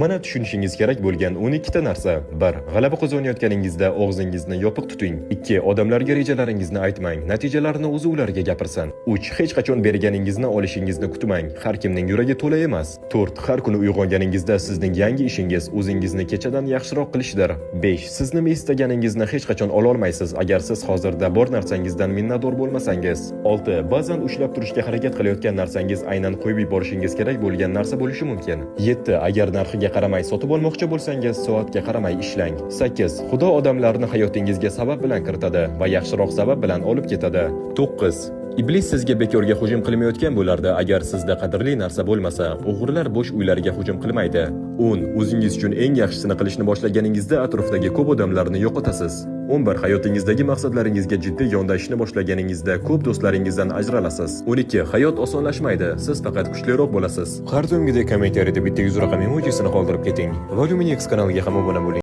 Mana tushunishingiz kerak bo'lgan 12 ta narsa. 1. G'alaba qozonayotganingizda og'zingizni yopiq tuting. 2. Odamlarga rejalaringizni aytmang, natijalarni o'zi ularga gapirsin. 3. Hech qachon berganingizni olishingizni kutmang. Har kimning yuragi to'la emas. 4. Har kuni uyg'onganingizda sizning yangi ishingiz o'zingizni kechadan yaxshiroq qilishdir. 5. Siz nima istaganingizni hech qachon ololmaysiz, agar siz hozirda bor narsangizdan minnatdor bo'lmasangiz. 6. Ba'zan ushlab turishga harakat qilayotgan narsangiz aynan qo'yib yuborishingiz kerak bo'lgan narsa bo'lishi mumkin. 7. Agar narxiga qaramay sotib olmoqchi bo'lsangiz, soatga qaramay ishlang. 8. Xudo odamlarni hayotingizga sabab bilan kiritadi va yaxshiroq sabab bilan olib ketadi. 9. Iblis sizga bekorga hujum qilmayotgan bo'lardi agar sizda qadrli narsa bo'lmasa. O'g'rilar bo'sh uylarga hujum qilmaydi. 10. O'zingiz uchun eng yaxshisini qilishni boshlaganingizda atrofdagi ko'p odamlarni yo'qotasiz. 11. Hayotingizdagi maqsadlaringizga jiddiy yondashishni boshlaganingizda ko'p do'stlaringizdan ajralasiz. 12. Hayot osonlashmaydi, siz faqat kuchliroq bo'lasiz. Har doimgidek kommentariyada bitta 100 raqam emojisini qoldirib keting. Va Luminex kanaliga ham obuna bo'ling.